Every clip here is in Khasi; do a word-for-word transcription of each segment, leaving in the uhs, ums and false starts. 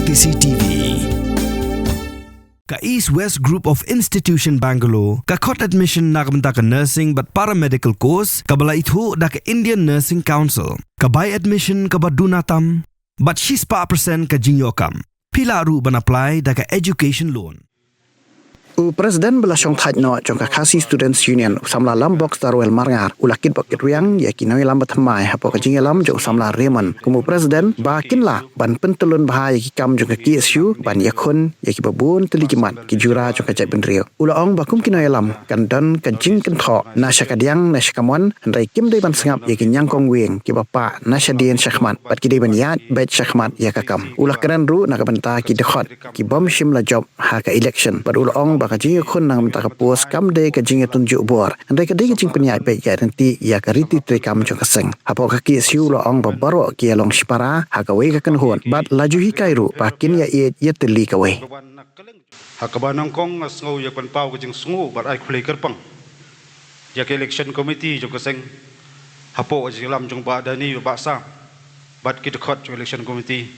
C C T V. Ka East West Group of Institution Bangalore ka khot admission na ka bynta ka nursing bad paramedical course kaba la ithuh da ka Indian Nursing Council. Ka bai admission kaba duna tam bad shispah percent ka jingïoh kam. Phi lah ruh ban apply da ka education loan. U President ba la shong thait noh jong ka Khasi Students Union, u samla Lambok Starwell Marngar, u la kitbok kitrwiang ïa ki nongïalam ba thymmai hapoh ka jingïalam jong u samla Raymond kum u President ba kin lah ban pyntyllun bha ïa ki kam jong ka K S U ban ïakhun ïa kiba bun tylli ki mat ki jura jong ka jaitbynriew. U la ong ba kum ki nongïalam kan don ka jingkynthoh na sha kadiang na sha kamon, hynrei kim dei ban sngap ïa ki ñiangkong wieng kiba pah na shadien shakhmat bad ki dei ban ïaid beit shakhmat ïa ka kam. U la kren ruh na ka bynta ki dkhot ki bym shym la jop ha ka election bad u la ong ba ka jingïakhun na ka bynta ka post kam dei ka jingïatynjuh bor, hynrei ka dei ka jingpynïaid beit ïaid ryntih ïa ka riti treikam jong ka seng. Hapoh ka K S U u la ong ba baroh ki ïalong shipara ha kawei ka kynhun bad la ju hikai ruh ba kin ïaieit ïatylli kawei. Ha kaba nyngkong nga sngew ïa ka ban paw ka jingsngew bad ai khublei kyrpang ïa ka election committee jong ka seng hapoh ka jingïalam jong Bah Dani bad Bah Sam bad ki dkhot jong election committee.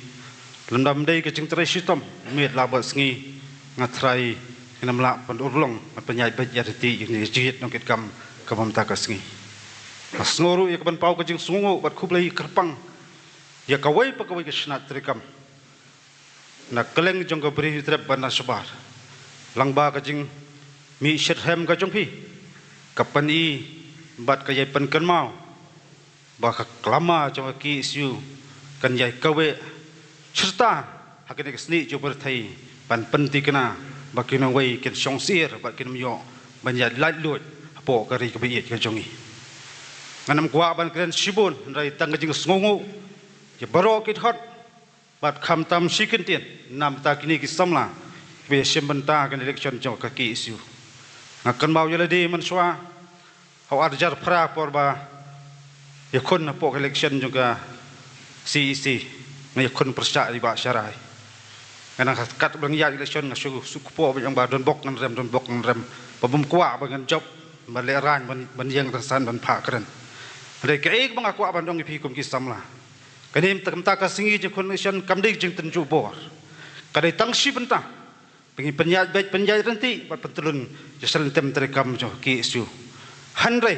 Lymda ym dei ka jingtrei shitom miet la bad sngi, nga tharai ngin ym lah ban urlong ban pynïaid beit ïaid ryntih ïa ka jingïeit nongkitkam ka mynta ka sngi. Nga sngew ruh ïa ka ban paw ka jingsngew bad khublei kyrpang ïa kawei pa kawei ka shnat treikam na kylleng jong ka Bri Hynñiewtrep bad na shabar. Lyngba ka jingmih shitrhem ka jong phi, ka pyni bad ka ïai pynkynmaw ba ka khlama jong ka K S U kan ïai kaweh shirta ha kane ka snieh jong ka pyrthei ban pyntikna ba ki nongwei kin shong syier bad kin ym ïoh ban ïaid laitluid hapoh ka ri kaba ïeit ka jong ngi. Ngan ym kwah ban kren shibun, hynrei tang ka jingsngewnguh ïa baroh ki dkhot bad khamtam shi kyntien na bynta kine ki samla kiba ïashim bynta ha ka election jong ka K S U. Nga kynmaw ïa lade mynshuwa ha u ar hajar phra por ba ïakhun hapoh ka election jong ka C E C, nga ïakhun pyrshah ïa i Bah Sharai. Nga nang kat ba nga ïaid election nga shu suk kpoh ba ong ba don bok ngan rem, don bok ngan rem, ba bym kwah ba ngan jop, ba lehraiñ ban, ban ïeng rynsan ban phah kren. Hynrei kaei ba nga kwah ban ong ïa phi kum ki samla, kane mynta ka sngi jingkhun election kam dei jingtynjuh bor, ka dei tang shi bynta ba ngin pynïaid beit pynïaid ryntih bad pyntyllun ïa ka shlem tem treikam jong ka K S U. Hynrei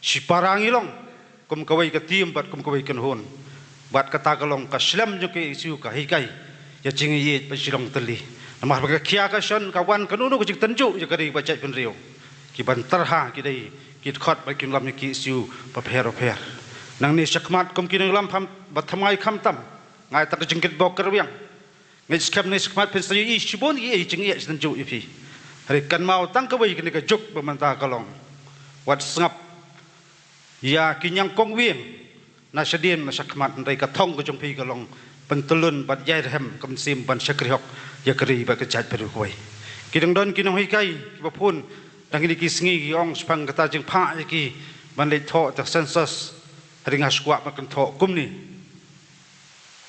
shipara ngi long kum kawei ka team bad kum kawei ka kynhun. Bad kata ka long ka shlem jong ka K S U ka hikai ïa jingïeit bad jinglong tylli. Namar ba ka khia ka shon ka wan kano kano ka jingtynjuh ïa ka ri bad jaitbynriew. Ki ban tyrha ki dei ki dkhot bad ki nongïalam jong ka K S U bapher bapher. Nangne shakhmat kum ki nongïalam ba thymmai khamtam, nga ai tang ka jingkitbok kyrwiang. Ngeit skhem ne shakhmat phin sa ïohi shibun ïa ki jingeh jingtynjuh ïa phi. Hynrei kynmaw tang kawei kane ka juk ba mynta ka long, wat sngap ïa ki ñiangkong wieng na shadien na shakhmat, hynrei ka thong ka jong phi ka long pyntyllun bad ïai rhem ka mynsiem ban shakri hok ïa ka ri bad ka jaitbynriew kawei. Ki dang don ki nonghikai kiba phone tang kine ki sngi ki ong shaphang kata jingphah ïa ki ban leit thoh ïa ka census. Hynrei nga shu kwah ban kynthoh kumne.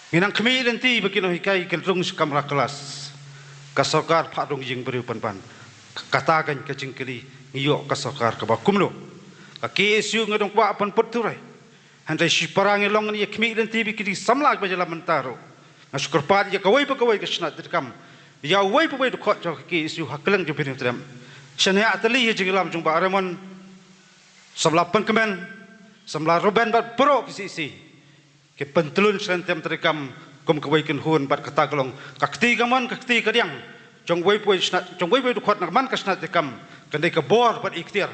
Ngi nang khmih lynti ba ki nonghikai kin rung sha kamra klas. Ka sorkar phah rung ïing briew pynban. Kata kan ka jingkylli, ngi ïoh ka sorkar kaba kumno? Ka K S U nga dang kwah ban put thurei. Hynrei shipara ngi long ngi ïa khmih lynti ba ki dei samla kiba ïalam mynta ruh. Nga shu kyrpad ïa kawei pa kawei ka shnat treikam, ïa uwei pa uwei u dkhot jong ka K S U ha kylleng jong Bri Hynñiewtrep. Shaniah tylli ïa jingïalam jong Bah Raymond, samla Pynkmen, samla Reuben bad baroh ki C C. Ki pyntyllun shlem tem treikam kum kawei ka kynhun bad kata ka long ka kti kamon ka kti kadiang jong uwei pa uwei shnat, jong uwei pa uwei u dkhot na ka man ka shnat treikam. Kan dei ka bor bad ikhtiar.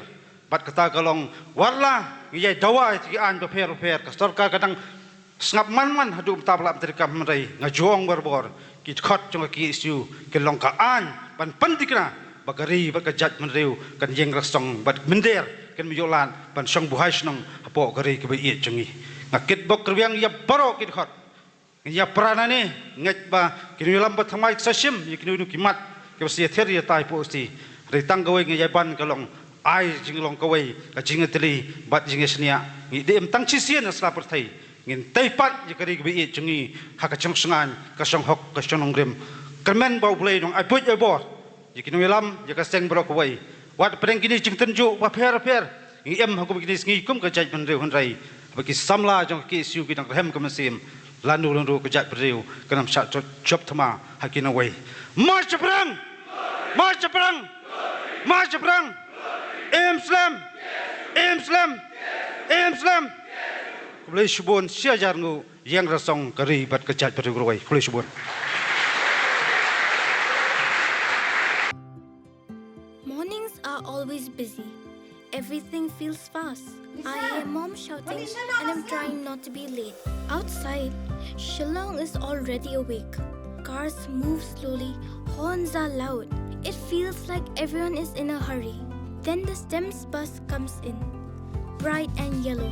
Bad kata ka long, wat la ngi ïai dawa ïa ki aiñ bapher bapher, ka sorkar ka dang sngap man man haduh mynta ba la em treikam, hynrei nga ju ong barabor, ki dkhot jong ka K S U kin long ka aiñ ban pyntikna ba ka ri bad ka jaitbynriew kan ïeng rasong bad mynder kin ym ïoh lad ban shong buhai shnong hapoh ka ri kaba ïeit jong ngi. Nga kitbok kyrwiang ïa baroh ki dkhot. Ngin ïa pra nangne, ngeit ba ki nongïalam ba thymmai ki sa shim ïa kino kino ki mat kiba sa ïathir ïatai hapoh shnong. Hynrei tang kawei ngi ïa ban ka long, ai jinglong kawei ka jingïatylli bad jingïashaniah. Ngi dei em tang shisien ha sla pyrthei. Ngin tei pat ïa ka ri kaba ïeit jong ngi ha ka shongshngaiñ, ka shonghok, ka shongnongrim. Kyrmen ba U Blei un ai buit ai bor ïa ki nongïalam, ïa ka seng baroh kawei. Wat pdeng kine ki jingtynjuh bapher bapher, ngi em ha kum kine ki sngi kum ka jaitbynriew, hynrei haba ki samla jong ka K S U ki dang rhem ka mynsiem, Lano lano ka jaitbynriew kan ym shah jop thma ha ki nongwei. March shaphrang! March shaphrang! March shaphrang! Im slem! Im slem! Im slem! Khublei shibun, shi hajar nguh, ïeng rasong ka ri bad ka jaitbynriew ka rwei. Khublei shibun. Mornings are always busy. Everything feels fast. I hear mom shouting and I'm trying not to be late. Outside, Shillong is already awake. Cars move slowly, horns are loud. It feels like everyone is in a hurry. Then the STEMS bus comes in. Bright and yellow.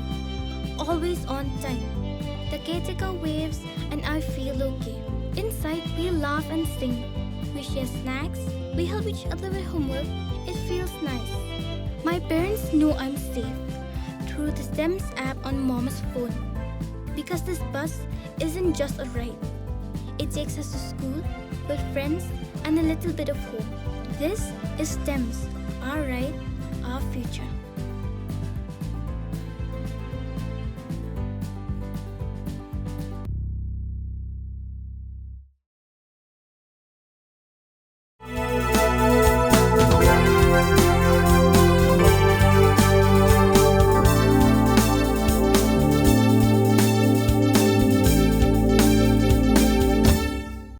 Always on time. The caretaker waves and I feel okay. Inside, we laugh and sing. We share snacks. We help each other with homework. It feels nice. My parents know I'm safe through the STEMS app on mom's phone. Because this bus isn't just a ride, it takes us to school with friends and a little bit of hope. This is STEMS, our ride, our future.